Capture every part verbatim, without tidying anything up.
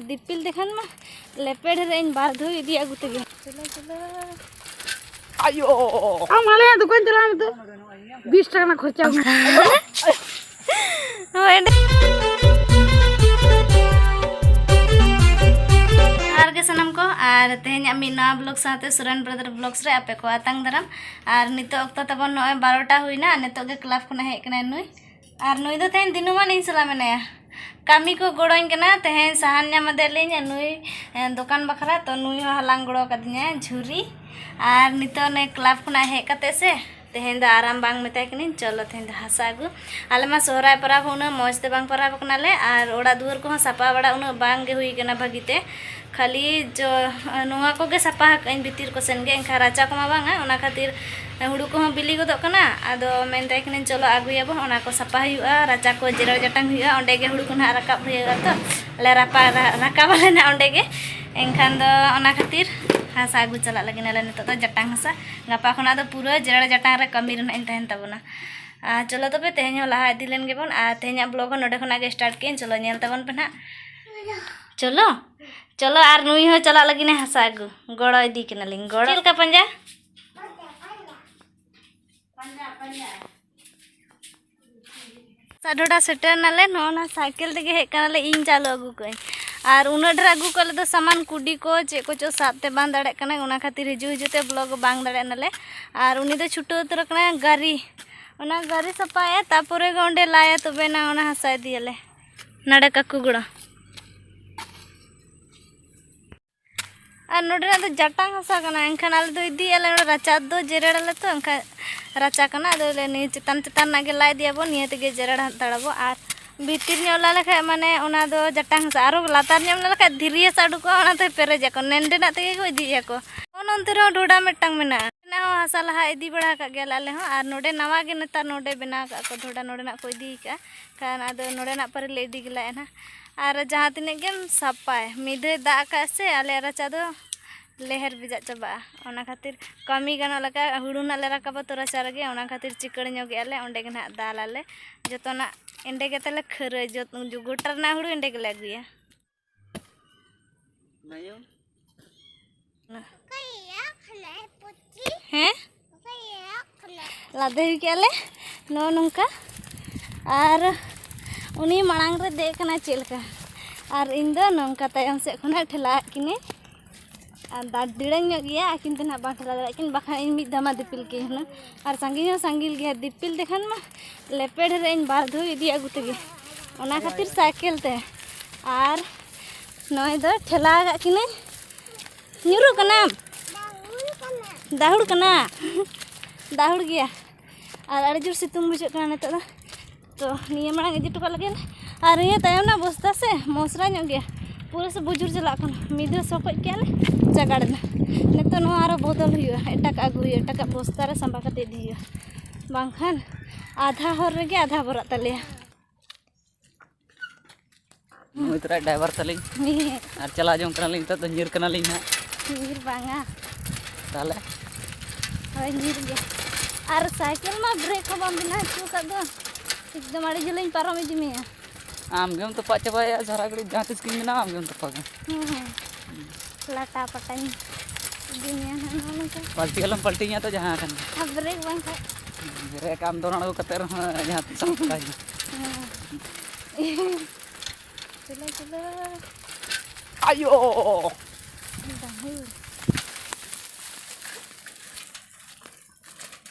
ᱫᱤᱯᱤᱞ ᱛᱮᱠᱷᱟᱱ ᱢᱟ ᱞᱮᱯᱮᱲ ᱨᱮ ᱤᱧ ᱵᱟᱨ ᱫᱷᱟᱣ ᱤᱫᱤ ᱟᱹᱜᱩ ᱛᱮᱜᱮ᱾ ᱪᱚᱞᱚ, ᱪᱚᱞᱚ᱾ ᱟᱭᱳ! ᱟᱢ ᱟᱞᱮᱭᱟᱜ ᱫᱚᱠᱟᱱ ᱪᱟᱞᱟᱣ ᱢᱮ ᱛᱚ᱾ ᱵᱤᱥ ᱴᱟᱠᱟ ᱨᱮᱱᱟᱜ ᱠᱷᱚᱨᱪᱟ ᱢᱮ᱾ ᱦᱳᱭ, ᱚᱸᱰᱮ᱾ ᱡᱚᱦᱟᱨ ᱜᱮ ᱥᱟᱱᱟᱢ ᱠᱚ, ᱟᱨ ᱛᱮᱦᱮᱧᱟᱜ ᱢᱤᱫ ᱱᱟᱣᱟ vlog ᱥᱟᱶᱛᱮ ᱥᱩᱨᱮᱱ Brother Vlogs ᱨᱮ ᱟᱯᱮ ᱠᱚ ᱟᱛᱟᱝ ᱫᱟᱨᱟᱢ᱾ ᱟᱨ ᱱᱤᱛᱚᱜ ᱚᱠᱛᱚ ᱛᱟᱵᱚᱱ ᱱᱚᱜᱼᱚᱭ ᱵᱟᱨᱚᱴᱟ ᱦᱩᱭᱱᱟ, ᱟᱨ ᱱᱤᱛᱚᱜ ᱜᱮ ᱠᱞᱟᱵᱽ ᱠᱷᱚᱱᱟᱜ ᱦᱮᱡ ᱠᱟᱱᱟᱭ ᱱᱩᱭ᱾ ᱟᱨ ᱱᱩᱭ ᱫᱚ ᱛᱮᱦᱮᱧ ᱫᱤᱱᱟᱹᱢᱟᱱ ᱤᱧ ᱥᱟᱞᱟᱜ ᱢᱮᱱᱟᱭᱟ, ᱠᱟᱹᱢᱤ ᱠᱚ ᱜᱚᱲᱚᱧ ᱠᱟᱱᱟ᱾ ᱛᱮᱦᱮᱧ ᱥᱟᱦᱟᱱ ᱧᱟᱢ ᱟᱫᱮᱭᱟᱞᱤᱧ ᱱᱩᱭ, ᱮ, ᱫᱚᱠᱟᱱ ᱵᱟᱠᱷᱨᱟ, ᱛᱚ ᱱᱩᱭ ᱦᱚᱸ ᱦᱟᱞᱟᱝ ᱜᱚᱲᱚ ᱠᱟᱫᱤᱧᱟᱭ ᱡᱷᱩᱨᱤ᱾ ᱟᱨ ᱱᱤᱛᱚᱜ ᱚᱱᱮ ᱠᱞᱟᱵᱽ ᱠᱷᱚᱱᱟᱜ ᱦᱮᱡ ᱠᱟᱛᱮ ᱥᱮ, ᱛᱮᱦᱮᱧ ᱫᱚ ᱟᱨᱟᱢ ᱵᱟᱝ ᱢᱮᱛᱟᱭ ᱠᱟᱹᱱᱟᱹᱧ, ᱪᱚᱞᱚ ᱛᱮᱦᱮᱧ ᱫᱚ ᱦᱟᱥᱟ ᱟᱹᱜᱩ᱾ ᱟᱞᱮ ᱢᱟ ᱥᱚᱦᱨᱟᱭ ᱯᱚᱨᱚᱵᱽ ᱦᱚᱸ ᱩᱱᱟᱹᱜ ᱢᱚᱡᱽ ᱛᱮ ᱵᱟᱝ ᱯᱚᱨᱚᱵᱽ ᱠᱟᱱᱟᱞᱮ, ᱟᱨ ᱚᱲᱟᱜ ᱫᱩᱣᱟᱹᱨ ᱠᱚᱦᱚᱸ ᱥᱟᱯᱟ ᱵᱟᱲᱟ ᱩᱱᱟᱹᱜ ᱵᱟᱝ ᱜᱮ ᱦᱩᱭ ᱠᱟᱱᱟ ᱵᱷᱟᱹᱜᱤ ᱛᱮ᱾ ᱠᱷᱟᱹᱞᱤ ᱡᱚ, ᱱᱚᱣᱟ ᱠᱚᱜᱮ ᱥᱟᱯᱟ ᱟᱠᱟᱫᱟᱹᱧ ᱵᱷᱤᱛᱤᱨ ᱠᱚ ᱥᱮᱱ ᱜᱮ, ᱮᱱᱠᱷᱟᱱ ᱨᱟᱪᱟ ᱠᱚᱢᱟ ᱵᱟᱝᱟ, ᱚᱱᱟ ᱠᱷᱟᱹᱛᱤᱨ ᱦᱩᱲᱩ ᱠᱚᱦᱚᱸ ᱵᱤᱞᱤ ᱜᱚᱫᱚᱜ ᱠᱟᱱᱟ᱾ ᱟᱫᱚ ᱢᱮᱱᱫᱟᱭ ᱠᱟᱹᱱᱟᱹᱧ, ᱪᱚᱞᱚ ᱟᱹᱜᱩᱭᱟᱵᱚᱱ, ᱚᱱᱟ ᱠᱚ ᱥᱟᱯᱟ ᱦᱩᱭᱩᱜᱼᱟ, ᱨᱟᱪᱟ ᱠᱚ ᱡᱮᱨᱮᱲ ᱡᱟᱴᱟᱝ ᱦᱩᱭᱩᱜᱼᱟ, ᱚᱸᱰᱮ ᱜᱮ ᱦᱩᱲᱩ ᱠᱚ ᱱᱟᱦᱟᱜ ᱨᱟᱠᱟᱵ ᱦᱩᱭᱩᱜᱼᱟ᱾ ᱛᱚ ᱟᱞᱮ ᱨᱟᱯᱟ-, ᱨᱟ-, ᱨᱟᱠᱟᱵᱟᱞᱮ ᱱᱟᱦᱟᱜ ᱚᱸᱰᱮ ᱜᱮ᱾ ᱮᱱᱠᱷᱟᱱ ᱫᱚ ᱚᱱᱟ ᱠᱷᱟᱹᱛᱤᱨ ᱦᱟᱥᱟ ᱟᱹᱜᱩ ᱪᱟᱞᱟᱜ ᱞᱟᱹᱜᱤᱫ ᱟᱞᱮ ᱱᱤᱛᱚᱜ ᱫᱚ ᱡᱟᱴᱟᱝ ᱦᱟᱥᱟ᱾ ᱜᱟᱯᱟ ᱠᱷᱚᱱᱟᱜ ᱫᱚ ᱯᱩᱨᱟᱹ ᱡᱮᱨᱮᱲ ᱡᱟᱴᱟᱝ ᱨᱮ ᱠᱟᱹᱢᱤ ᱨᱮ ᱱᱟᱦᱟᱜ ᱤᱧ ᱛᱟᱦᱮᱱ ᱛᱟᱵᱚᱱᱟ᱾ ᱟᱨ ᱪᱚᱞᱚ ᱛᱚᱵᱮ ᱛᱮᱦᱮᱧ ᱦᱚᱸ ᱞᱟᱦᱟ ᱤᱫᱤ ᱞᱮᱱ ᱜᱮᱵᱚᱱ, ᱟᱨ ᱛᱮᱦᱮᱧᱟᱜ vlog ᱦᱚᱸ ᱱᱚᱰᱮ ᱠᱷᱚᱱᱟᱜ ᱜᱮ start ᱠᱮᱜᱼᱟᱹᱧ᱾ ᱪᱚᱞᱚ ᱧᱮᱞ ᱛᱟᱵᱚᱱ ᱯᱮ ᱱᱟᱦᱟᱜ᱾ ᱪᱚᱞᱚ, ᱪᱚᱞᱚ, ᱟᱨ ᱱᱩᱭ ᱦᱚᱸ ᱪᱟᱞᱟᱜ ᱞᱟᱹᱜᱤᱫ ᱮ ᱦᱟᱥᱟ ᱟᱹᱜᱩ᱾ ᱜᱚᱲᱚ ᱤᱫᱤ ᱠᱟᱱᱟᱞᱤᱧ, ᱜᱚᱲᱚ᱾ ᱪᱮᱫ ᱞᱮᱠᱟ ᱯᱟᱸᱡᱟ? ᱥᱟᱰᱷᱚᱰᱟ ᱥᱮᱴᱮᱨ ᱱᱟᱞᱮ, ᱱᱚᱜᱼᱚ ᱱᱟ ᱥᱟᱭᱠᱮᱞ ᱛᱮᱜᱮ ᱦᱮᱡ ᱠᱟᱱᱟᱞᱮ, ᱤᱧ ᱪᱟᱹᱞᱩ ᱟᱹᱜᱩ ᱠᱟᱜ ᱟᱹᱧ᱾ ᱟᱨ ᱩᱱᱟᱹᱜ ᱰᱷᱮᱨ ᱟᱹᱜᱩ ᱠᱟᱜ ᱞᱮᱫᱚ ᱥᱟᱢᱟᱱ, ᱠᱩᱰᱤ ᱠᱚ ᱪᱮᱫ ᱠᱚᱪᱚ ᱥᱟᱵ ᱛᱮ ᱵᱟᱝ ᱫᱟᱲᱮᱭᱟᱜ ᱠᱟᱱᱟᱭ, ᱚᱱᱟ ᱠᱷᱟᱹᱛᱤᱨ ᱦᱤᱡᱩᱜ ᱦᱤᱡᱩᱜ ᱛᱮ vlog ᱵᱟᱝ ᱫᱟᱲᱮᱭᱟᱜ ᱱᱟᱞᱮ᱾ ᱟᱨ ᱩᱱᱤ ᱫᱚ ᱪᱷᱩᱴᱟᱹᱣ ᱩᱛᱟᱹᱨ ᱠᱟᱱᱟᱭ ᱜᱟᱹᱨᱤ, ᱚᱱᱟ ᱜᱟᱹᱨᱤ ᱥᱟᱯᱷᱟᱭᱟ, ᱛᱟᱯᱚᱨᱮ ᱜᱮ ᱚᱸᱰᱮ ᱞᱟᱭᱟ, ᱛᱚᱵᱮ ᱮᱱᱟᱝ ᱚᱱᱟ ᱦᱟᱥᱟ ᱤᱫᱤᱭᱟᱞᱮ᱾ ᱱᱟᱰᱮ ᱠᱟᱠᱩ ᱜᱚᱲᱚ᱾ ᱟᱨ ᱱᱚᱰᱮᱱᱟᱜ ᱫᱚ ᱡᱟᱴᱟᱝ ᱦᱟᱥᱟ ᱠᱟᱱᱟ, ᱮᱱᱠᱷᱟᱱ ᱟᱞᱮ ᱫᱚ ᱤᱫᱤᱭᱮᱫᱼᱟ ᱞᱮ ᱱᱚᱰᱮ ᱨᱟᱪᱟ ᱫᱚ ᱡᱮᱨᱮᱲ ᱟᱞᱮ ᱛᱚ, ᱮᱱᱠᱷᱟᱱ ᱨᱟᱪᱟ ᱠᱟᱱᱟ, ᱟᱫᱚ ᱞᱮ ᱱᱤᱭᱟᱹ ᱪᱮᱛᱟᱱ ᱪᱮᱛᱟᱱ ᱨᱮᱱᱟᱜ ᱜᱮ ᱞᱟ ᱤᱫᱤᱭᱟᱵᱚᱱ, ᱱᱤᱭᱟᱹ ᱛᱮᱜᱮ ᱡᱮᱨᱮᱲ ᱦᱟᱛᱟᱲᱟᱵᱚ᱾ ᱟᱨ ᱵᱷᱤᱛᱤᱨ ᱧᱚᱜ ᱞᱟ ᱞᱮᱠᱷᱟᱡ ᱢᱟᱱᱮ ᱚᱱᱟ ᱫᱚ ᱡᱟᱴᱟᱝ ᱦᱟᱥᱟ, ᱟᱨᱚ ᱞᱟᱛᱟᱨ ᱧᱚᱜ ᱞᱟ ᱞᱮᱠᱷᱟᱡ ᱫᱷᱤᱨᱤ ᱦᱟᱥᱟ ᱩᱰᱩᱠᱚᱜᱼᱟ, ᱚᱱᱟᱛᱮ ᱯᱮᱨᱮᱡᱟᱠᱚ, ᱱᱮᱸᱰᱮᱱᱟᱜ ᱛᱮᱜᱮ ᱠᱚ ᱤᱫᱤᱭᱮᱫᱼᱟ ᱠᱚ᱾ ᱚᱱ ᱚᱱᱛᱮ ᱨᱮᱦᱚᱸ ᱰᱷᱚᱰᱟ ᱢᱤᱫᱴᱟᱝ ᱢᱮᱱᱟᱜᱼᱟ, ᱚᱱᱟ ᱦᱚᱸ ᱦᱟᱥᱟ ᱞᱟᱦᱟ ᱤᱫᱤ ᱵᱟᱲᱟ ᱟᱠᱟᱫ ᱜᱮᱭᱟᱞᱮ ᱟᱞᱮ ᱦᱚᱸ᱾ ᱟᱨ ᱱᱚᱰᱮ ᱱᱟᱣᱟ ᱜᱮ ᱱᱮᱛᱟᱨ ᱱᱚᱰᱮ ᱵᱮᱱᱟᱣ ᱟᱠᱟᱫ ᱠᱚ ᱰᱷᱚᱰᱟ, ᱱᱚᱰᱮᱱᱟᱜ ᱠᱚ ᱤᱫᱤ ᱟᱠᱟᱫᱼᱟ, ᱠᱷᱟᱱ ᱟᱫᱚ ᱱᱚᱰᱮᱱᱟᱜ ᱯᱟᱹᱨᱤ ᱞᱮ ᱤᱫᱤ ᱜᱮᱞᱟᱭᱟ ᱱᱟᱦᱟᱜ᱾ ᱟᱨ ᱡᱟᱦᱟᱸ ᱛᱤᱱᱟᱹᱜ ᱜᱮᱢ ᱥᱟᱯᱟᱭ, ᱢᱤᱫ ᱫᱷᱟᱣ ᱫᱟᱜ ᱟᱠᱟᱫ ᱥᱮ ᱟᱞᱮᱭᱟᱜ ᱨᱟᱪᱟ ᱫᱚ ᱞᱮᱦᱮᱨ ᱵᱮᱡᱟᱜ ᱪᱟᱵᱟᱜᱼᱟ᱾ ᱚᱱᱟ ᱠᱷᱟᱹᱛᱤᱨ ᱠᱟᱹᱢᱤ ᱜᱟᱱᱚᱜ ᱞᱮᱠᱟ ᱦᱩᱲᱩ ᱱᱟᱜ ᱞᱮ ᱨᱟᱠᱟᱵᱟ ᱛᱚ ᱨᱟᱪᱟ ᱨᱮᱜᱮ, ᱚᱱᱟ ᱠᱷᱟᱹᱛᱤᱨ ᱪᱤᱠᱟᱹᱲ ᱧᱚᱜᱮᱜᱼᱟ ᱞᱮ, ᱚᱸᱰᱮ ᱜᱮ ᱱᱟᱦᱟᱜ ᱫᱟᱞ ᱟᱞᱮ᱾ ᱡᱚᱛᱚᱱᱟᱜ ᱮᱸᱰᱮ ᱜᱮ ᱛᱟᱞᱮ ᱠᱷᱟᱹᱨᱟᱹᱭ, ᱡᱚᱛ-, ᱜᱚᱴᱟ ᱨᱮᱱᱟᱜ ᱦᱩᱲᱩ ᱮᱸᱰᱮ ᱜᱮᱞᱮ ᱟᱹᱜᱩᱭᱟ᱾ ᱦᱮᱸ, ᱞᱟᱫᱮ ᱦᱩᱭ ᱠᱮᱜᱼᱟ ᱞᱮ ᱱᱚᱜᱼᱚ ᱱᱚᱝᱠᱟ᱾ ᱟᱨ ᱩᱱᱤ ᱢᱟᱲᱟᱝ ᱨᱮ ᱫᱮᱡ ᱠᱟᱱᱟᱭ ᱪᱮᱫ ᱞᱮᱠᱟ, ᱟᱨ ᱤᱧ ᱫᱚ ᱱᱚᱝᱠᱟ ᱛᱟᱭᱚᱢ ᱥᱮᱫ ᱠᱷᱚᱱᱟᱜ ᱴᱷᱮᱞᱟᱣᱟᱫ ᱠᱤᱱᱟᱹᱧ᱾ ᱟᱨ ᱫᱟᱜ ᱰᱤᱲᱟᱹᱝ ᱧᱚᱜ ᱜᱮᱭᱟ, ᱟᱹᱠᱤᱱ ᱛᱮ ᱱᱟᱦᱟᱜ ᱵᱟᱝ ᱴᱷᱮᱞᱟᱣ ᱫᱟᱲᱮᱭᱟᱜ ᱠᱤᱱ, ᱵᱟᱠᱷᱟᱱ ᱤᱧ ᱢᱤᱫ ᱫᱷᱟᱣ ᱢᱟ ᱫᱤᱯᱤᱞ ᱠᱤᱧ ᱦᱩᱱᱟᱹᱝ᱾ ᱟᱨ ᱥᱟᱺᱜᱤᱧ ᱦᱚᱸ ᱥᱟᱺᱜᱤᱧ ᱜᱮᱭᱟ, ᱫᱤᱯᱤᱞ ᱛᱮᱠᱷᱟᱱ ᱢᱟ ᱞᱮᱯᱮᱲ ᱨᱮ ᱤᱧ ᱵᱟᱨ ᱫᱷᱟᱣ ᱤᱫᱤ ᱟᱹᱜᱩ ᱛᱮᱜᱮ, ᱚᱱᱟ ᱠᱷᱟᱹᱛᱤᱨ ᱥᱟᱭᱠᱮᱞ ᱛᱮ᱾ ᱟᱨ ᱱᱚᱜᱼᱚᱭ ᱫᱚ ᱴᱷᱮᱞᱟᱣ ᱟᱠᱟᱫ ᱠᱤᱱᱟᱹᱧ᱾ ᱧᱩᱨᱩᱜ ᱠᱟᱱᱟᱢ? ᱫᱟᱦᱩᱲ ᱠᱟᱱᱟ᱾ ᱫᱟᱦᱩᱲ ᱜᱮᱭᱟ᱾ ᱟᱨ ᱟᱹᱰᱤ ᱡᱳᱨ ᱥᱤᱛᱩᱝ ᱵᱩᱡᱷᱟᱹᱜ ᱠᱟᱱᱟ ᱱᱤᱛᱚᱜ ᱫᱚ᱾ ᱛᱚ, ᱱᱤᱭᱟᱹ ᱢᱟᱲᱟᱝ ᱤᱫᱤ ᱦᱚᱴᱚ ᱠᱟᱜ ᱞᱟᱹᱜᱤᱫ᱾ ᱟᱨ ᱱᱤᱭᱟᱹ ᱛᱟᱭᱚᱢ ᱨᱮᱱᱟᱜ ᱵᱚᱥᱛᱟ ᱥᱮ ᱢᱚᱥᱨᱟ ᱧᱚᱜ ᱜᱮᱭᱟ, ᱯᱩᱨᱟᱹ ᱥᱮ ᱵᱩᱡᱩᱨ ᱪᱟᱞᱟᱜ ᱠᱟᱱᱟ᱾ ᱢᱤᱫ ᱫᱷᱟᱣ ᱥᱚᱠᱚᱡ ᱠᱮᱜᱼᱟ ᱞᱮ, ᱪᱟᱜᱟᱲ ᱮᱱᱟ᱾ ᱱᱤᱛᱚᱜ ᱱᱚᱣᱟ ᱟᱨᱚ ᱵᱚᱫᱚᱞ ᱦᱩᱭᱩᱜᱼᱟ, ᱮᱴᱟᱜᱟᱜ ᱟᱹᱜᱩ ᱦᱩᱭᱩᱜᱼᱟ, ᱮᱴᱟᱜᱟᱜ ᱵᱚᱥᱛᱟ ᱨᱮ ᱥᱟᱸᱵᱟ ᱠᱟᱛᱮ ᱤᱫᱤ ᱦᱩᱭᱩᱜᱼᱟ, ᱵᱟᱝᱠᱷᱟᱱ ᱟᱫᱷᱟ ᱦᱚᱨ ᱨᱮᱜᱮ ᱟᱫᱷᱟ ᱵᱚᱨᱟᱜ ᱛᱟᱞᱮᱭᱟ᱾ ᱱᱩᱭ ᱛᱚᱨᱟ ᱰᱨᱟᱭᱵᱷᱟᱨ ᱛᱟᱹᱞᱤᱧ᱾ ᱟᱨ ᱪᱟᱞᱟᱣ ᱡᱚᱝ ᱠᱟᱱᱟᱞᱤᱧ, ᱱᱤᱛᱚᱜ ᱫᱚ ᱧᱤᱨ ᱠᱟᱱᱟᱞᱤᱧ ᱦᱟᱸᱜ᱾ ᱧᱤᱨ ᱵᱟᱝᱟ᱾ ᱛᱟᱦᱚᱞᱮ? ᱦᱳᱭ, ᱧᱤᱨ ᱜᱮ᱾ ᱟᱨ ᱥᱟᱭᱠᱮᱞ ᱢᱟ ᱵᱨᱮᱠ ᱦᱚᱸ ᱵᱟᱢ ᱵᱮᱱᱟᱣ ᱦᱚᱪᱚ ᱟᱠᱟᱫ ᱫᱚ᱾ ᱮᱠᱫᱚᱢ ᱟᱹᱰᱤ ᱡᱷᱟᱹᱞᱟᱹᱧ ᱯᱟᱨᱚᱢ ᱤᱫᱤ ᱢᱮᱭᱟ᱾ ᱟᱢ ᱜᱮᱢ ᱛᱚᱯᱟᱜ ᱪᱟᱵᱟᱭᱟ, ᱡᱟᱦᱟᱸ ᱜᱷᱟᱹᱲᱤᱡ ᱡᱟᱦᱟᱸ ᱛᱤᱥ ᱜᱤᱧ ᱢᱮᱱᱟ, ᱟᱢ ᱜᱮᱢ ᱛᱚᱯᱟᱜᱟ᱾ ᱦᱮᱸ, ᱦᱮᱸ᱾ ᱞᱟᱴᱟ ᱯᱟᱴᱟᱧ ᱤᱫᱤ ᱢᱮᱭᱟ ᱦᱟᱸᱜ ᱱᱚᱜᱼᱚ ᱱᱚᱝᱠᱟ᱾ ᱯᱟᱞᱴᱤ ᱟᱞᱚᱢ ᱯᱟᱞᱴᱤᱧᱟ ᱛᱚ, ᱡᱟᱦᱟᱸ ᱠᱟᱱ ᱜᱮ᱾ ᱟᱨ ᱵᱨᱮᱠ ᱵᱟᱝᱠᱷᱟᱡ? ᱵᱨᱮᱠ ᱟᱢ ᱫᱚᱱ ᱟᱬᱜᱚ ᱠᱟᱛᱮ ᱨᱮᱦᱚᱸ ᱡᱟᱦᱟᱸ ᱛᱤᱥ ᱮᱢ ᱯᱷᱟᱠᱟᱭᱟ᱾ ᱦᱮᱸ᱾ ᱪᱚᱞᱚ, ᱪᱚᱞᱚ᱾ ᱟᱭᱳ! ᱫᱟᱦᱩᱲ᱾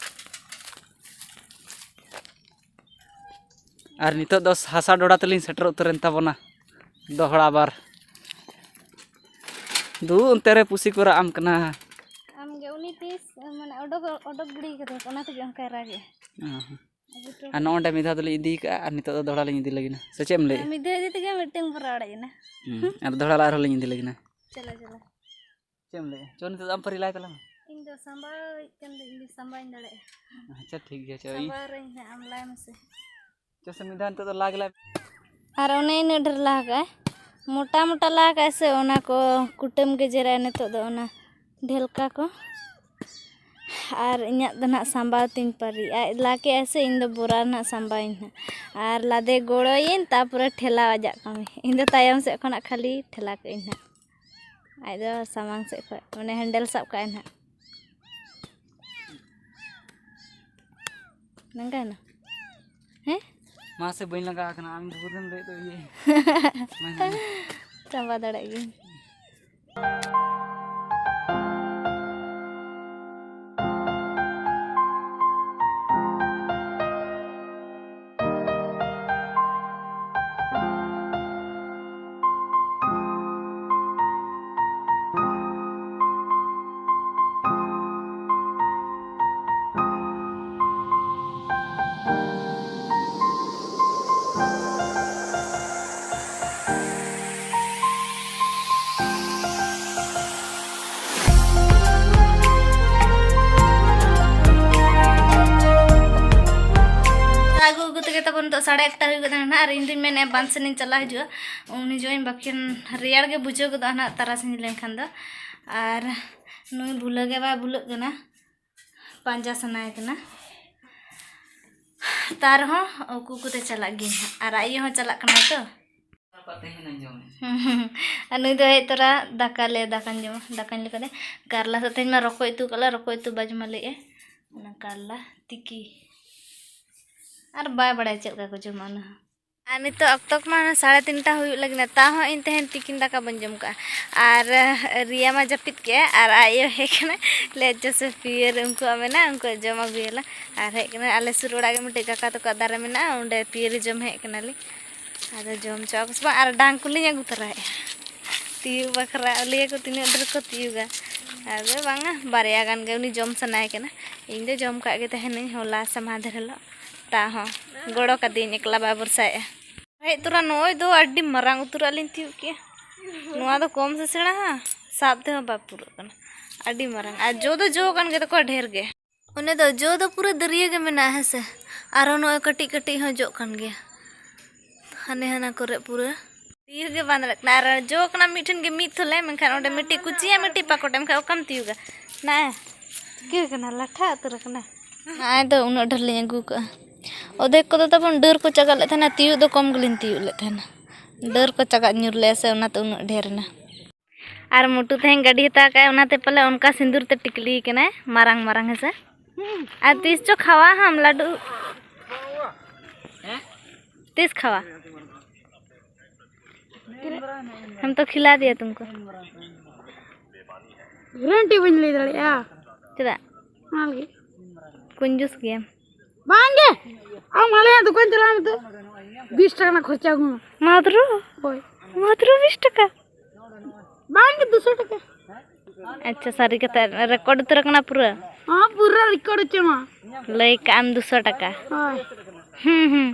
ᱟᱨ ᱱᱤᱛᱚᱜ ᱫᱚ ᱦᱟᱥᱟ ᱰᱚᱰᱟ ᱛᱮᱞᱤᱧ ᱥᱮᱴᱮᱨ ᱩᱛᱟᱹᱨᱮᱱ ᱛᱟᱵᱚᱱᱟ ᱫᱚᱦᱲᱟ ᱟᱵᱟᱨ᱾ ᱫᱩ, ᱚᱱᱛᱮ ᱨᱮ ᱯᱩᱥᱤ ᱠᱚ ᱨᱟᱜ ᱟᱢ ᱠᱟᱱᱟ᱾ ᱟᱢᱜᱮ ᱩᱱᱤ ᱛᱤᱥ, ᱢᱟᱱᱮ, ᱚᱰᱚᱠ, ᱚᱰᱚᱠ ᱜᱤᱰᱤ ᱠᱟᱫᱟ, ᱚᱱᱟ ᱛᱮᱜᱮ ᱚᱱᱠᱟᱭ ᱨᱟᱜᱮᱜᱼᱟ᱾ ᱚ ᱦᱚᱸ᱾ ᱟᱹᱜᱩ ᱦᱚᱴᱚ ᱟᱨ ᱱᱚᱜᱼᱚ ᱱᱚᱸᱰᱮ ᱢᱤᱫ ᱫᱷᱟᱣ ᱫᱚᱞᱤᱧ ᱤᱫᱤ ᱠᱟᱜᱼᱟ, ᱟᱨ ᱱᱤᱛᱚᱜ ᱫᱚ ᱫᱚᱦᱲᱟ ᱞᱤᱧ ᱤᱫᱤ ᱞᱟᱹᱜᱤᱫ ᱱᱟ᱾ ᱥᱮ ᱪᱮᱫ ᱮᱢ ᱞᱟᱹᱭᱮᱜᱼᱟ? ᱢᱤᱫ ᱫᱷᱟᱣ ᱤᱫᱤ ᱛᱮᱜᱮ ᱢᱤᱫᱴᱮᱱ ᱵᱚᱨᱟ ᱚᱲᱮᱡ ᱮᱱᱟ᱾ ᱦᱩᱸ, ᱟᱨ ᱫᱚᱦᱲᱟ ᱞᱟᱜ ᱟᱨᱦᱚᱸ ᱞᱤᱧ ᱤᱫᱤ ᱞᱟᱹᱜᱤᱫ ᱱᱟ᱾ ᱪᱚᱞᱚ, ᱪᱚᱞᱚ᱾ ᱪᱮᱫ ᱮᱢ ᱞᱟᱹᱭᱮᱜᱼᱟ? ᱪᱚ, ᱱᱤᱛᱚᱜ ᱫᱚ ᱟᱢ ᱯᱟᱹᱨᱤ ᱞᱟᱭ ᱛᱟᱞᱟᱝ ᱢᱮ᱾ ᱤᱧ ᱫᱚ ᱥᱟᱢᱵᱟᱣᱤᱡ ᱠᱟᱱ ᱫᱚ, ᱤᱧ ᱫᱚ ᱥᱟᱢᱵᱟᱣᱤᱧ ᱫᱟᱲᱮᱭᱟᱜᱼᱟ᱾ ᱟᱪᱪᱷᱟ, ᱴᱷᱤᱠ ᱜᱮᱭᱟ, ᱪᱚ, ᱤᱧ ᱥᱟᱢᱵᱟᱣ ᱨᱮᱧ ᱦᱟᱸᱜ, ᱟᱢ ᱞᱟᱭ ᱢᱮᱥᱮ᱾ ᱪᱚ ᱥᱮ, ᱢᱤᱫ ᱫᱷᱟᱣ ᱱᱤᱛᱚᱜ ᱫᱚ ᱞᱟ ᱜᱮᱞᱟᱭ᱾ ᱟᱨ ᱚᱱᱮ ᱤᱱᱟᱹᱜ ᱰᱷᱮᱨ ᱞᱟ ᱠᱟᱜᱼᱟᱭ, ᱢᱚᱴᱟ ᱢᱚᱴᱟ ᱞᱟ ᱠᱟᱜᱼᱟᱭ ᱥᱮ, ᱚᱱᱟ ᱠᱚ ᱠᱩᱴᱟᱹᱢ ᱜᱮᱡᱮᱨᱟᱭ ᱱᱤᱛᱚᱜ ᱫᱚ, ᱚᱱᱟ ᱰᱷᱮᱞᱠᱟ ᱠᱚ᱾ ᱟᱨ ᱤᱧᱟᱹᱜ ᱫᱚ ᱱᱟᱦᱟᱜ ᱥᱟᱢᱵᱟᱣ ᱛᱤᱧ ᱯᱟᱹᱨᱤ, ᱟᱡ ᱞᱟ ᱠᱮᱜᱼᱟᱭ ᱥᱮ, ᱤᱧ ᱫᱚ ᱵᱚᱨᱟ ᱨᱮᱱᱟᱜ ᱥᱟᱢᱵᱟᱣᱤᱧ ᱱᱟᱦᱟᱜ᱾ ᱟᱨ ᱞᱟᱫᱮ ᱜᱚᱲᱚᱭᱟᱹᱧ, ᱛᱟᱯᱚᱨᱮ ᱴᱷᱮᱞᱟᱣ ᱟᱡᱟᱜ ᱠᱟᱹᱢᱤ, ᱤᱧ ᱫᱚ ᱛᱟᱭᱚᱢ ᱥᱮᱫ ᱠᱷᱚᱱᱟᱜ ᱠᱷᱟᱹᱞᱤ ᱴᱷᱮᱞᱟ ᱠᱟᱜ ᱟᱹᱧ ᱱᱟᱦᱟᱜ᱾ ᱟᱡ ᱫᱚ ᱥᱟᱢᱟᱝ ᱥᱮᱫ ᱠᱷᱚᱱ, ᱢᱟᱱᱮ, ᱦᱮᱱᱰᱮᱞ ᱥᱟᱵ ᱠᱟᱜᱼᱟᱭ ᱱᱟᱦᱟᱜ᱾ ᱞᱟᱸᱜᱟᱭᱮᱱᱟ? ᱦᱮᱸ? ᱢᱟᱥᱮ, ᱵᱟᱹᱧ ᱞᱟᱸᱜᱟ ᱟᱠᱟᱱᱟ, ᱟᱢ ᱵᱷᱳᱨ ᱨᱮᱢ ᱞᱟᱹᱭᱮᱫ ᱫᱚ ᱤᱭᱟᱹ᱾ ᱪᱟᱵᱟ ᱫᱟᱲᱮᱭᱟᱜ ᱜᱤᱭᱟᱹᱧ᱾ ᱟᱹᱜᱩ ᱟᱹᱜᱩ ᱛᱮᱜᱮ ᱛᱟᱵᱚᱱ ᱱᱤᱛᱚᱜ ᱥᱟᱲᱮ ᱮᱠᱴᱟ ᱦᱩᱭ ᱜᱚᱫ ᱮᱱᱟ ᱱᱟᱦᱟᱜ, ᱟᱨ ᱤᱧ ᱫᱩᱧ ᱢᱮᱱᱮᱫᱼᱟ ᱵᱟᱸᱫᱽ ᱥᱮᱱ ᱤᱧ ᱪᱟᱞᱟᱣ ᱦᱤᱡᱩᱜᱼᱟ, ᱩᱱ ᱦᱤᱡᱩᱜ ᱤᱧ, ᱵᱟᱠᱷᱟᱱ ᱨᱮᱭᱟᱲ ᱜᱮ ᱵᱩᱡᱷᱟᱹᱣ ᱜᱚᱫᱚᱜᱼᱟ ᱱᱟᱦᱟᱜ ᱛᱟᱨᱟᱥᱤᱧ ᱞᱮᱱᱠᱷᱟᱱ ᱫᱚ᱾ ᱟᱨ ᱱᱩᱭ ᱵᱷᱩᱞᱟᱹ ᱜᱮ ᱵᱟᱭ ᱵᱷᱩᱞᱟᱹᱜ ᱠᱟᱱᱟ, ᱯᱟᱸᱡᱟ ᱥᱟᱱᱟᱭᱮ ᱠᱟᱱᱟ᱾ ᱛᱟ ᱨᱮᱦᱚᱸ ᱩᱠᱩ ᱩᱠᱩᱛᱮ ᱪᱟᱞᱟᱜ ᱜᱮ ᱱᱟᱦᱟᱜ, ᱟᱨ ᱟᱡ ᱟᱭᱳ ᱦᱚᱸ ᱪᱟᱞᱟᱜ ᱠᱟᱱᱟᱭ ᱛᱚ᱾ ᱟᱨ ᱱᱩᱭ ᱫᱚ ᱦᱮᱡ ᱛᱚᱨᱟ ᱫᱟᱠᱟ ᱞᱮ, ᱫᱟᱠᱟᱧ ᱡᱚᱢᱟ, ᱫᱟᱠᱟᱧ ᱞᱟᱹᱭ ᱠᱟᱫᱮ, ᱠᱟᱨᱞᱟ ᱥᱟᱛᱮᱧ ᱢᱟ ᱨᱚᱠᱚᱡ ᱩᱛᱩ ᱠᱟᱜ ᱞᱮ, ᱨᱚᱠᱚᱡ ᱩᱛᱩ ᱵᱟᱡᱽᱢᱟ ᱞᱟᱹᱭᱮᱫᱼᱟ, ᱚᱱᱟ ᱠᱟᱨᱞᱟ ᱛᱤᱠᱤ᱾ ᱟᱨ ᱵᱟᱭ ᱵᱟᱲᱟᱭᱟ ᱪᱮᱫ ᱞᱮᱠᱟ ᱠᱚ ᱡᱚᱢᱟ ᱚᱱᱟ ᱦᱚᱸ᱾ ᱟᱨ ᱱᱤᱛᱚᱜ ᱚᱠᱛᱚ ᱠᱚᱢᱟ ᱥᱟᱲᱮ ᱛᱤᱱᱴᱟ ᱦᱩᱭᱩᱜ ᱞᱟᱹᱜᱤᱫ, ᱛᱟᱣ ᱦᱚᱸ ᱤᱧ ᱛᱮᱦᱮᱧ ᱛᱤᱠᱤᱱ ᱫᱟᱠᱟ ᱵᱟᱹᱧ ᱡᱚᱢ ᱠᱟᱜᱼᱟ᱾ ᱟᱨ ᱨᱤᱭᱟ ᱢᱟ ᱡᱟᱹᱯᱤᱫ ᱠᱮᱜᱼᱟ, ᱟᱨ ᱟᱡ ᱟᱭᱳ ᱦᱮᱡ ᱠᱟᱱᱟ, ᱞᱟᱹᱭ ᱡᱚᱥᱮ ᱯᱤᱭᱟᱹᱨ ᱩᱱᱠᱩᱣᱟᱜ ᱢᱮᱱᱟᱜᱼᱟ, ᱩᱱᱠᱩᱣᱟᱜ ᱡᱚᱢ ᱟᱹᱜᱩᱭᱟᱞᱮ᱾ ᱟᱨ ᱦᱮᱡ ᱠᱟᱱᱟ ᱟᱞᱮ ᱥᱩᱨ ᱚᱲᱟᱜ ᱜᱮ ᱢᱤᱫᱴᱮᱡ ᱠᱟᱠᱟ ᱛᱟᱠᱚᱣᱟᱜ ᱫᱟᱨᱮ ᱢᱮᱱᱟᱜᱼᱟ, ᱚᱸᱰᱮ ᱯᱤᱭᱟᱹᱨᱤ ᱡᱚᱢ ᱦᱮᱡ ᱠᱟᱱᱟᱞᱤᱧ᱾ ᱟᱫᱚ ᱡᱚᱢ ᱦᱚᱪᱚ ᱟᱠᱚ ᱥᱮ ᱵᱟᱝ, ᱟᱨ ᱰᱟᱝ ᱠᱚᱞᱤᱧ ᱟᱹᱜᱩ ᱛᱚᱨᱟᱭᱮᱫᱼᱟ ᱛᱤᱭᱳᱜ ᱵᱟᱠᱷᱨᱟ᱾ ᱞᱟᱹᱭ ᱟᱠᱚ ᱛᱤᱱᱟᱹᱜ ᱰᱷᱮᱨ ᱠᱚ ᱛᱤᱭᱳᱜᱟ᱾ ᱟᱫᱚ ᱵᱟᱝᱟ, ᱵᱟᱨᱭᱟ ᱜᱟᱱ ᱜᱮ ᱩᱱᱤ ᱡᱚᱢ ᱥᱟᱱᱟᱭᱮ ᱠᱟᱱᱟ᱾ ᱤᱧ ᱫᱚ ᱡᱚᱢ ᱠᱟᱜ ᱜᱮ ᱛᱟᱦᱮᱱᱟᱹᱧ ᱦᱚᱞᱟ ᱥᱮ ᱢᱟᱦᱫᱮᱨ ᱦᱤᱞᱳᱜ᱾ ᱛᱟ ᱦᱚᱸ ᱜᱚᱲᱚ ᱠᱟᱫᱤᱧ, ᱮᱠᱞᱟ ᱵᱟᱭ ᱵᱷᱚᱨᱥᱟᱭᱮᱫᱼᱟ᱾ ᱦᱮᱡ ᱛᱚᱨᱟ ᱱᱚᱜᱼᱚᱭ ᱫᱚ ᱟᱹᱰᱤ ᱢᱟᱨᱟᱝ ᱩᱛᱟᱹᱨᱟᱜ ᱞᱤᱧ ᱛᱤᱭᱳᱜ ᱠᱮᱜᱼᱟ᱾ ᱱᱚᱣᱟ ᱫᱚ ᱠᱚᱢ ᱥᱮ ᱥᱮᱬᱟ ᱦᱟ? ᱥᱟᱵ ᱛᱮᱦᱚᱸ ᱵᱟᱭ ᱯᱩᱨᱟᱹᱜ ᱠᱟᱱᱟ, ᱟᱹᱰᱤ ᱢᱟᱨᱟᱝ᱾ ᱟᱨ ᱡᱚ ᱫᱚ ᱡᱚ ᱠᱟᱱ ᱜᱮ ᱛᱟᱠᱚᱣᱟ ᱰᱷᱮᱨ ᱜᱮ᱾ ᱚᱱᱮ ᱫᱚ ᱡᱚ ᱫᱚ ᱯᱩᱨᱟᱹ ᱫᱟᱹᱨᱭᱟᱹ ᱜᱮ ᱢᱮᱱᱟᱜᱼᱟ, ᱦᱮᱸ ᱥᱮ? ᱟᱨᱦᱚᱸ ᱱᱚᱜᱼᱚᱭ ᱠᱟᱹᱴᱤᱡ ᱠᱟᱹᱴᱤᱡ ᱦᱚᱸ ᱡᱚᱜ ᱠᱟᱱ ᱜᱮᱭᱟ, ᱦᱟᱱᱮ ᱦᱟᱱᱟ ᱠᱚᱨᱮ ᱯᱩᱨᱟᱹ᱾ ᱛᱤᱭᱳᱜ ᱜᱮ ᱵᱟᱝ ᱫᱟᱲᱮᱭᱟᱜ ᱠᱟᱱᱟ᱾ ᱟᱨ ᱡᱚ ᱠᱟᱱᱟ ᱢᱤᱫ ᱴᱷᱮᱱ ᱜᱮ ᱢᱤᱫ ᱛᱷᱚᱞᱮ, ᱢᱮᱱᱠᱷᱟᱱ ᱚᱸᱰᱮ ᱢᱤᱫᱴᱤᱡ ᱠᱩᱪᱤᱭᱟ, ᱢᱤᱫᱴᱤᱡ ᱯᱟᱠᱚᱴ, ᱮᱱᱠᱷᱟᱱ ᱚᱠᱟᱢ ᱛᱤᱭᱳᱜᱟ? ᱱᱟ ᱪᱤᱠᱟᱹ ᱠᱟᱱᱟ, ᱞᱟᱴᱷᱟ ᱩᱛᱟᱹᱨ ᱟᱠᱟᱱᱟ᱾ ᱱᱚᱜᱼᱚᱭ ᱫᱚ ᱩᱱᱟᱹᱜ ᱰᱷᱮᱨ ᱞᱤᱧ ᱟᱹᱜᱩ ᱠᱟᱜᱼᱟ᱾ ᱚᱫᱷᱮᱠ ᱠᱚᱫᱚ ᱛᱟᱵᱚᱱ ᱰᱟᱹᱨ ᱠᱚ ᱪᱟᱜᱟᱜ ᱞᱮᱫ ᱛᱟᱦᱮᱱᱟ, ᱛᱤᱭᱳᱜ ᱫᱚ ᱠᱚᱢ ᱜᱮᱞᱤᱧ ᱛᱤᱭᱳᱜ ᱞᱮᱫ ᱛᱟᱦᱮᱱᱟ᱾ ᱰᱟᱹᱨ ᱠᱚ ᱪᱟᱜᱟᱜ ᱧᱩᱨ ᱞᱮᱜᱼᱟ ᱥᱮ, ᱚᱱᱟᱛᱮ ᱩᱱᱟᱹᱜ ᱰᱷᱮᱨ ᱮᱱᱟ᱾ ᱟᱨ ᱢᱩᱴᱩ ᱛᱮᱦᱮᱧ ᱜᱟᱹᱰᱤ ᱦᱟᱛᱟᱣ ᱠᱟᱜᱼᱟᱭ, ᱚᱱᱟᱛᱮ ᱯᱟᱞᱮ ᱚᱱᱠᱟ ᱥᱤᱸᱫᱩᱨ ᱛᱮ ᱴᱤᱠᱞᱤ ᱠᱟᱱᱟᱭ, ᱢᱟᱨᱟᱝ ᱢᱟᱨᱟᱝ ᱦᱮᱸᱥᱮ᱾ ᱟᱨ ᱛᱤᱥ ᱪᱚ ᱠᱷᱟᱣᱟ ᱦᱟᱢ ᱞᱟᱹᱰᱩ? ᱛᱤᱥ ᱠᱷᱟᱣᱟ? ᱦᱟᱢ ᱛᱚ ᱠᱷᱤᱞᱟ ᱫᱤᱭᱟ ᱛᱩᱢᱠᱚ᱾ ᱜᱟᱨᱮᱱᱴᱤ ᱵᱟᱹᱧ ᱞᱟᱹᱭ ᱫᱟᱲᱮᱭᱟᱜᱼᱟ᱾ ᱪᱮᱫᱟᱜ? ᱚᱱᱟ ᱞᱟᱹᱜᱤᱫ᱾ ᱠᱩᱧᱡᱩᱥ ᱜᱮᱭᱟᱢ᱾ ᱵᱟᱝ ᱜᱮ᱾ ᱟᱢ ᱟᱞᱮᱭᱟᱜ ᱫᱚᱠᱟᱱ ᱪᱟᱞᱟᱣ ᱢᱮᱛᱮ᱾ ᱵᱤᱥ ᱴᱟᱠᱟ ᱨᱮᱱᱟᱜ ᱠᱷᱚᱨᱪᱟ ᱟᱹᱜᱩ ᱢᱮ᱾ ᱢᱟᱛᱨᱚ? ᱦᱳᱭ᱾ ᱢᱟᱛᱨᱚ ᱵᱤᱥ ᱴᱟᱠᱟ? ᱵᱟᱝ ᱜᱮ, ᱫᱩᱥᱚ ᱴᱟᱠᱟ᱾ ᱟᱪᱪᱷᱟ, ᱥᱟᱹᱨᱤ ᱠᱟᱛᱷᱟ᱾ ᱨᱮᱠᱚᱨᱰ ᱩᱛᱟᱹᱨ ᱟᱠᱟᱱᱟ ᱯᱩᱨᱟᱹ? ᱦᱚᱸ, ᱯᱩᱨᱟᱹ ᱨᱮᱠᱚᱨᱰ ᱦᱚᱪᱚ ᱢᱟ᱾ ᱞᱟᱹᱭ ᱠᱟᱜ ᱟᱢ ᱫᱩᱥᱚ ᱴᱟᱠᱟ᱾ ᱦᱳᱭ᱾ ᱦᱩᱸ, ᱦᱩᱸ᱾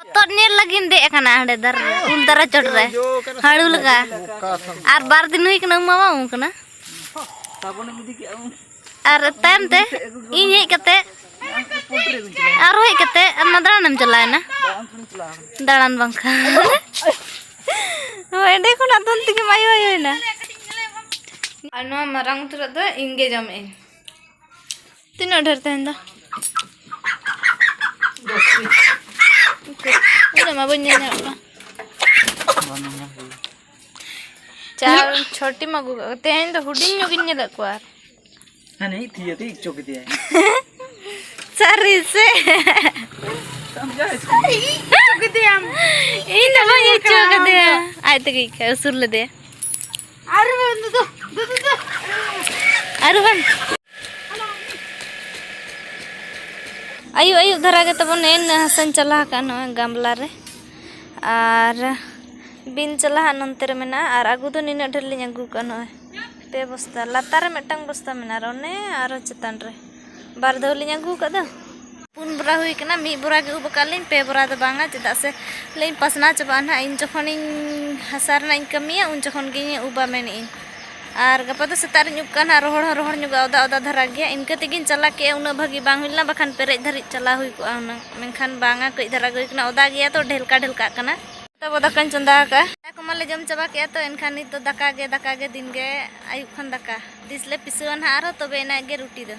ᱦᱚᱛᱚᱫ ᱧᱮᱞ ᱞᱟᱹᱜᱤᱫ ᱫᱮᱡ ᱟᱠᱟᱱᱟ ᱦᱟᱸᱰᱮ ᱫᱟᱨᱮ, ᱩᱞ ᱫᱟᱨᱮ ᱪᱚᱴ ᱨᱮ᱾ ᱦᱟᱹᱲᱩ ᱞᱮᱠᱟ᱾ ᱟᱨ ᱵᱟᱨ ᱫᱤᱱ ᱦᱩᱭ ᱠᱟᱱᱟ, ᱩᱢ ᱢᱟ ᱵᱟᱝ ᱩᱢ ᱠᱟᱱᱟ᱾ ᱟᱨ ᱛᱟᱭᱚᱢ ᱛᱮ ᱤᱧ ᱦᱮᱡ ᱠᱟᱛᱮ, ᱟᱨᱦᱚᱸ ᱦᱮᱡ ᱠᱟᱛᱮ ᱟᱢ ᱢᱟ ᱫᱟᱬᱟᱱᱮᱢ ᱪᱟᱞᱟᱣᱮᱱᱟ᱾ ᱫᱟᱬᱟᱱ ᱵᱟᱝᱠᱷᱟᱱ᱾ ᱦᱳᱭ, ᱮᱸᱰᱮ ᱠᱷᱚᱱᱟᱜ ᱫᱚᱱ ᱛᱮᱜᱮᱢ ᱟᱭᱳ ᱟᱭᱳᱭᱮᱱᱟ᱾ ᱟᱨ ᱱᱚᱣᱟ ᱢᱟᱨᱟᱝ ᱩᱛᱟᱹᱨᱟᱜ ᱫᱚ ᱤᱧ ᱜᱮ ᱡᱚᱢᱮᱜ ᱟᱹᱧ᱾ ᱛᱤᱱᱟᱹᱜ ᱰᱷᱮᱨ ᱛᱟᱦᱮᱱ ᱫᱚ? ᱩᱱᱟᱹᱜ ᱢᱟ ᱵᱟᱹᱧ ᱧᱮᱞ ᱧᱟᱢᱚᱜ ᱠᱟᱱᱟ᱾ ᱪᱟᱨ ᱪᱷᱚᱴᱤᱢ ᱟᱹᱜᱩ ᱠᱟᱜ ᱠᱚᱣᱟ᱾ ᱛᱮᱦᱮᱧ ᱫᱚ ᱦᱩᱰᱤᱧ ᱧᱚᱜ ᱜᱤᱧ ᱧᱮᱞᱮᱫ ᱠᱚᱣᱟ᱾ ᱦᱟᱱᱮ ᱛᱷᱤᱭᱟᱹ ᱛᱮ ᱤᱪᱚ ᱠᱮᱫᱮᱭᱟᱭ᱾ ᱥᱟᱹᱨᱤ ᱥᱮ? ᱤᱪᱚ ᱠᱮᱫᱮᱭᱟᱢ᱾ ᱤᱧ ᱫᱚ ᱵᱟᱹᱧ ᱤᱪᱚ ᱠᱟᱫᱮᱭᱟ᱾ ᱟᱡ ᱛᱮᱜᱮ ᱤᱪᱚ ᱩᱥᱩᱨ ᱞᱮᱫᱮᱭᱟ᱾ ᱟᱨ ᱵᱟᱝ ᱫᱚ, ᱫᱚ, ᱫᱚ, ᱫᱚ᱾ ᱟᱨ ᱵᱟᱝ᱾ ᱟᱹᱭᱩᱵ ᱟᱹᱭᱩᱵ ᱫᱷᱟᱨᱟ ᱜᱮ ᱛᱟᱵᱚᱱ ᱮᱱ ᱦᱟᱥᱟᱧ ᱪᱟᱞᱟᱣ ᱟᱠᱟᱫᱼᱟ ᱱᱚᱜᱼᱚᱭ ᱜᱟᱢᱞᱟ ᱨᱮ᱾ ᱟᱨ ᱵᱤᱱ ᱪᱟᱞᱟᱣ ᱦᱟᱸᱜ ᱱᱚᱱᱛᱮ ᱨᱮ ᱢᱮᱱᱟᱜᱼᱟ᱾ ᱟᱨ ᱟᱹᱜᱩ ᱫᱚ ᱱᱤᱱᱟᱹᱜ ᱰᱷᱮᱨ ᱞᱤᱧ ᱟᱹᱜᱩ ᱠᱟᱜᱼᱟ ᱱᱚᱜᱼᱚᱭ᱾ ᱯᱮ ᱵᱚᱥᱛᱟ᱾ ᱞᱟᱛᱟᱨ ᱨᱮ ᱢᱤᱫᱴᱟᱝ ᱵᱚᱥᱛᱟ ᱢᱮᱱᱟᱜᱼᱟ ᱟᱨ ᱚᱱᱮ ᱟᱨᱚ ᱪᱮᱛᱟᱱ ᱨᱮ᱾ ᱵᱟᱨ ᱫᱷᱟᱣ ᱞᱤᱧ ᱟᱹᱜᱩ ᱟᱠᱟᱫ ᱫᱚ᱾ ᱯᱩᱱ ᱵᱚᱨᱟ ᱦᱩᱭ ᱠᱟᱱᱟ, ᱢᱤᱫ ᱵᱚᱨᱟ ᱜᱮ ᱩᱵ ᱟᱠᱟᱫ ᱞᱤᱧ, ᱯᱮ ᱵᱚᱨᱟ ᱫᱚ ᱵᱟᱝᱟ, ᱪᱮᱫᱟᱜ ᱥᱮ ᱞᱟᱹᱭᱟᱹᱧ ᱯᱟᱥᱱᱟᱣ ᱪᱟᱵᱟᱜᱼᱟ ᱱᱟᱦᱟᱜ᱾ ᱤᱧ ᱡᱚᱠᱷᱚᱱᱤᱧ ᱦᱟᱥᱟ ᱨᱮᱱᱟᱜ ᱤᱧ ᱠᱟᱹᱢᱤᱭᱟ, ᱩᱱ ᱡᱚᱠᱷᱚᱱ ᱜᱤᱧ ᱩᱵᱟ ᱢᱮᱱᱮᱫ ᱟᱹᱧ᱾ ᱟᱨ ᱜᱟᱯᱟ ᱫᱚ ᱥᱮᱛᱟᱜ ᱨᱤᱧ ᱩᱵ ᱠᱟᱜᱼᱟ ᱱᱟᱦᱟᱜ, ᱨᱚᱦᱚᱲ ᱦᱚᱸ ᱨᱚᱦᱚᱲ ᱧᱚᱜᱚᱜᱼᱟ, ᱚᱫᱟ ᱚᱫᱟ ᱫᱷᱟᱨᱟ ᱜᱮᱭᱟ᱾ ᱤᱱᱠᱟᱹ ᱛᱮᱜᱤᱧ ᱪᱟᱞᱟᱜ ᱠᱮᱜᱼᱟ, ᱩᱱᱟᱹᱜ ᱵᱷᱟᱹᱜᱤ ᱵᱟᱝ ᱦᱩᱭ ᱞᱮᱱᱟ, ᱵᱟᱠᱷᱟᱱ ᱯᱮᱨᱮᱡ ᱫᱷᱟᱹᱨᱤᱡ ᱪᱟᱞᱟᱣ ᱦᱩᱭ ᱠᱚᱜᱼᱟ ᱦᱩᱱᱟᱹᱝ᱾ ᱢᱮᱱᱠᱷᱟᱱ ᱵᱟᱝᱟ, ᱠᱟᱹᱡ ᱫᱷᱟᱨᱟ ᱜᱮ ᱦᱩᱭ ᱠᱟᱱᱟ, ᱚᱫᱟ ᱜᱮᱭᱟ ᱛᱚ, ᱰᱷᱮᱞᱠᱟ ᱰᱷᱮᱞᱠᱟᱜ ᱠᱟᱱᱟ᱾ ᱛᱟᱵᱚ ᱫᱟᱠᱟᱧ ᱪᱚᱸᱫᱟ ᱟᱠᱟᱫᱼᱟ᱾ ᱫᱟᱠᱟ ᱠᱚᱢᱟᱞᱮ ᱡᱚᱢ ᱪᱟᱵᱟ ᱠᱮᱜᱼᱟ ᱛᱚ, ᱮᱱᱠᱷᱟᱱ ᱱᱤᱛ ᱫᱚ ᱫᱟᱠᱟ ᱜᱮ, ᱫᱟᱠᱟ ᱜᱮ ᱫᱤᱱ ᱜᱮ ᱟᱹᱭᱩᱵ ᱠᱷᱚᱱ ᱫᱟᱠᱟ᱾ ᱛᱤᱥ ᱞᱮ ᱯᱤᱥᱟᱹᱣᱟ ᱱᱟᱦᱟᱜ ᱟᱨᱦᱚᱸ, ᱛᱚᱵᱮ ᱮᱱᱟᱜ ᱜᱮ ᱨᱩᱴᱤ ᱫᱚ᱾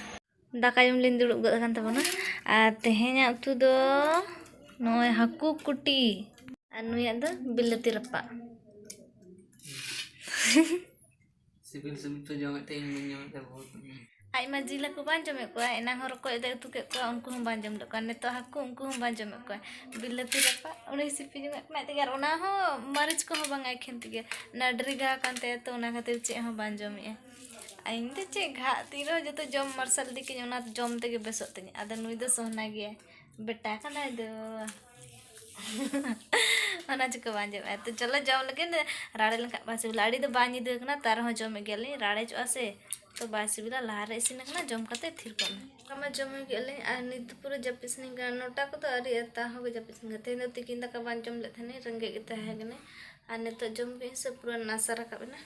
ᱫᱟᱠᱟ ᱡᱚᱢ ᱞᱤᱧ ᱫᱩᱲᱩᱵ ᱜᱚᱫ ᱟᱠᱟᱱ ᱛᱟᱵᱚᱱᱟ᱾ ᱟᱨ ᱛᱮᱦᱮᱧᱟᱜ ᱩᱛᱩ ᱫᱚ ᱱᱚᱜᱼᱚᱭ ᱦᱟᱹᱠᱩ ᱠᱩᱴᱤ ᱟᱨ ᱱᱩᱭᱟᱜ ᱫᱚ ᱵᱤᱞᱟᱹᱛᱤ ᱨᱟᱯᱟᱜ᱾ ᱥᱤᱵᱤᱞ ᱥᱤᱵᱤᱞ ᱯᱮ ᱡᱚᱢᱮᱫ ᱛᱮ ᱤᱧ ᱵᱟᱹᱧ ᱡᱚᱢᱮᱫ ᱛᱮ ᱵᱚᱦᱩᱛ᱾ ᱟᱡ ᱢᱟ ᱡᱤᱞ ᱦᱟᱹᱠᱩ ᱵᱟᱝ ᱡᱚᱢᱮᱫ ᱠᱚᱣᱟ, ᱮᱱᱟᱝ ᱦᱚᱸ ᱨᱚᱠᱚᱡ ᱫᱚᱭ ᱩᱛᱩ ᱠᱮᱫ ᱠᱚᱣᱟ, ᱩᱱᱠᱩ ᱦᱚᱸ ᱵᱟᱝ ᱡᱚᱢ ᱞᱮᱫ ᱠᱚᱣᱟ᱾ ᱱᱤᱛᱚᱜ ᱦᱟᱹᱠᱩ, ᱩᱱᱠᱩ ᱦᱚᱸ ᱵᱟᱝ ᱡᱚᱢᱮᱫ ᱠᱚᱣᱟ᱾ ᱵᱤᱞᱟᱹᱛᱤ ᱨᱟᱯᱟᱜ, ᱩᱱᱤ ᱥᱤᱯᱤ ᱡᱚᱝᱟᱜ ᱠᱟᱱᱟ ᱟᱡ ᱛᱮᱜᱮ, ᱟᱨ ᱚᱱᱟ ᱦᱚᱸ ᱢᱟᱹᱨᱤᱪ ᱠᱚᱦᱚᱸ ᱵᱟᱝ ᱮᱠᱷᱮᱱ ᱛᱮᱜᱮ᱾ ᱱᱟᱹᱰᱨᱤ ᱜᱷᱟ ᱠᱟᱱ ᱛᱟᱭᱟ, ᱛᱚ ᱚᱱᱟ ᱠᱷᱟᱹᱛᱤᱨ ᱪᱮᱫ ᱦᱚᱸ ᱵᱟᱝ ᱡᱚᱢᱮᱜᱼᱟ᱾ ᱟᱨ ᱤᱧ ᱫᱚ ᱪᱮᱫ ᱜᱷᱟᱜ, ᱛᱤᱨᱮᱦᱚᱸ ᱡᱚᱛᱚ ᱡᱚᱢ ᱢᱟᱨᱥᱟᱞ ᱤᱫᱤ ᱠᱤᱧ, ᱚᱱᱟ ᱡᱚᱢ ᱛᱮᱜᱮ ᱵᱮᱥᱚᱜ ᱛᱤᱧᱟ᱾ ᱟᱫᱚ ᱱᱩᱭ ᱫᱚ ᱥᱚᱦᱱᱟ ᱜᱮᱭᱟᱭ, ᱵᱮᱴᱟ ᱠᱟᱱᱟᱭ ᱫᱚ᱾ ᱚᱱᱟ ᱪᱤᱠᱟᱹ ᱵᱟᱝ ᱡᱚᱢᱮᱜᱼᱟ᱾ ᱛᱚ ᱪᱚᱞᱚ ᱡᱚᱢ ᱞᱟᱹᱜᱤᱫ, ᱨᱟᱲᱮ ᱞᱮᱱᱠᱷᱟᱱ ᱵᱟᱝ ᱥᱤᱵᱤᱞᱟ᱾ ᱟᱹᱰᱤ ᱫᱚ ᱵᱟᱝ ᱧᱤᱫᱟᱹ ᱠᱟᱱᱟ, ᱛᱟᱣ ᱨᱮᱦᱚᱸ ᱡᱚᱢᱮᱫ ᱜᱮᱭᱟᱞᱤᱧ, ᱨᱟᱲᱮᱡᱚᱜᱼᱟ ᱥᱮ᱾ ᱛᱚ ᱵᱟᱭ ᱥᱤᱵᱤᱞᱟ, ᱞᱟᱦᱟᱨᱮ ᱤᱥᱤᱱ ᱟᱠᱟᱱᱟ, ᱡᱚᱢ ᱠᱟᱛᱮ ᱛᱷᱤᱨ ᱠᱚᱜ ᱢᱮ᱾ ᱫᱟᱠᱟ ᱢᱟ ᱡᱚᱢ ᱦᱩᱭ ᱠᱮᱫ ᱞᱤᱧ, ᱟᱨ ᱱᱤᱛ ᱫᱚ ᱯᱩᱨᱟᱹ ᱡᱟᱹᱯᱤᱫ ᱥᱟᱱᱟᱧ ᱠᱟᱱᱟ᱾ ᱱᱚᱴᱟ ᱠᱚᱫᱚ ᱟᱹᱣᱨᱤ ᱟᱛᱟ ᱦᱚᱸ ᱜᱮ ᱡᱟᱹᱯᱤᱫ ᱥᱟᱱᱟᱧ ᱠᱟᱱᱟ᱾ ᱛᱮᱦᱮᱧ ᱫᱚ ᱛᱤᱠᱤᱱ ᱫᱟᱠᱟ ᱵᱟᱝ ᱡᱚᱢ ᱞᱮᱫ ᱛᱟᱦᱮᱱᱟᱹᱧ, ᱨᱮᱸᱜᱮᱡ ᱜᱮ ᱛᱟᱦᱮᱸ ᱠᱟᱱᱟ᱾ ᱟᱨ ᱱᱤᱛᱚᱜ ᱡᱚᱢ ᱠᱮᱫ ᱥᱮ ᱯᱩᱨᱟᱹ ᱱᱟᱥᱟ ᱨᱟᱠᱟᱵ ᱮᱱᱟ᱾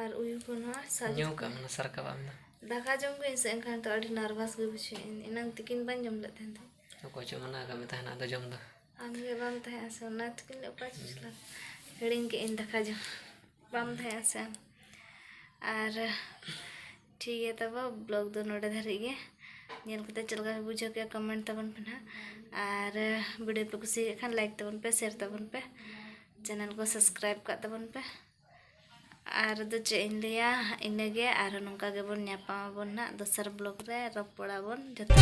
ᱟᱨ ᱩᱭᱩ ᱠᱚ ᱱᱚᱣᱟ ᱥᱟᱡᱚ ᱧᱩ ᱠᱟᱜ ᱢᱮ ᱱᱟᱥᱟ ᱨᱟᱠᱟᱵ ᱟᱢ ᱫᱚ᱾ ᱫᱟᱠᱟ ᱡᱚᱢ ᱠᱮᱫ ᱥᱮ ᱮᱱᱠᱷᱟᱱ ᱫᱚ ᱟᱹᱰᱤ ᱱᱟᱨᱵᱷᱟᱥ ᱜᱮ ᱵᱩᱡᱷᱟᱹᱣ ᱮᱱ᱾ ᱮᱱᱟᱝ ᱛᱤᱠᱤᱱ ᱵᱟᱹᱧ ᱡᱚᱢ ᱞᱮᱫ ᱛᱟᱦᱮᱸ ᱫᱚ᱾ ᱚᱠᱚᱭ ᱪᱚ ᱢᱟᱱᱟ ᱟᱠᱟᱫ ᱢᱮ ᱛᱟᱦᱮᱱᱟ ᱟᱫᱚ ᱡᱚᱢ ᱫᱚ᱾ ᱟᱢ ᱜᱮ ᱵᱟᱢ ᱛᱟᱦᱮᱸᱜᱼᱟ ᱥᱮ, ᱚᱱᱟ ᱛᱤᱠᱤᱱ ᱫᱚ ᱚᱠᱟ ᱪᱚ ᱪᱟᱞᱟᱣ᱾ ᱦᱤᱲᱤᱧ ᱠᱮᱫ ᱟᱹᱧ ᱫᱟᱠᱟ ᱡᱚᱢ᱾ ᱵᱟᱢ ᱛᱟᱦᱮᱸᱜᱼᱟ ᱥᱮ ᱟᱢ᱾ ᱟᱨ ᱴᱷᱤᱠ ᱜᱮᱭᱟ ᱛᱚᱵᱮ, ᱵᱞᱚᱜ ᱫᱚ ᱱᱚᱰᱮ ᱫᱷᱟᱹᱨᱤᱡ ᱜᱮ᱾ ᱧᱮᱞ ᱠᱟᱛᱮ ᱪᱮᱫ ᱞᱮᱠᱟ ᱯᱮ ᱵᱩᱡᱷᱟᱹᱣ ᱠᱮᱫᱟ, ᱠᱚᱢᱮᱱᱴ ᱛᱟᱵᱚᱱ ᱯᱮ ᱱᱟᱦᱟᱜ᱾ ᱟᱨ ᱵᱷᱤᱰᱤᱭᱳ ᱯᱮ ᱠᱩᱥᱤᱭᱟᱜ ᱠᱷᱟᱱ ᱞᱟᱭᱤᱠ ᱛᱟᱵᱚᱱ ᱯᱮ, ᱥᱮᱭᱟᱨ ᱛᱟᱵᱚᱱ ᱯᱮ, ᱪᱮᱱᱮᱞ ᱠᱚ ᱥᱟᱵᱥᱠᱨᱟᱭᱤᱵ ᱠᱟᱜ ᱛᱟᱵᱚᱱ ᱯᱮ᱾ ᱟᱨ ᱫᱚ ᱪᱮᱫ ᱤᱧ ᱞᱟᱹᱭᱟ, ᱤᱱᱟᱹᱜᱮ᱾ ᱟᱨᱦᱚᱸ ᱱᱚᱝᱠᱟ ᱜᱮᱵᱚᱱ ᱧᱟᱯᱟᱢ ᱟᱵᱚᱱ ᱱᱟᱦᱟᱜ ᱫᱚᱥᱟᱨ ᱵᱞᱚᱜ ᱨᱮ, ᱨᱚᱯᱚᱲᱟᱵᱚᱱ ᱡᱚᱛᱚ᱾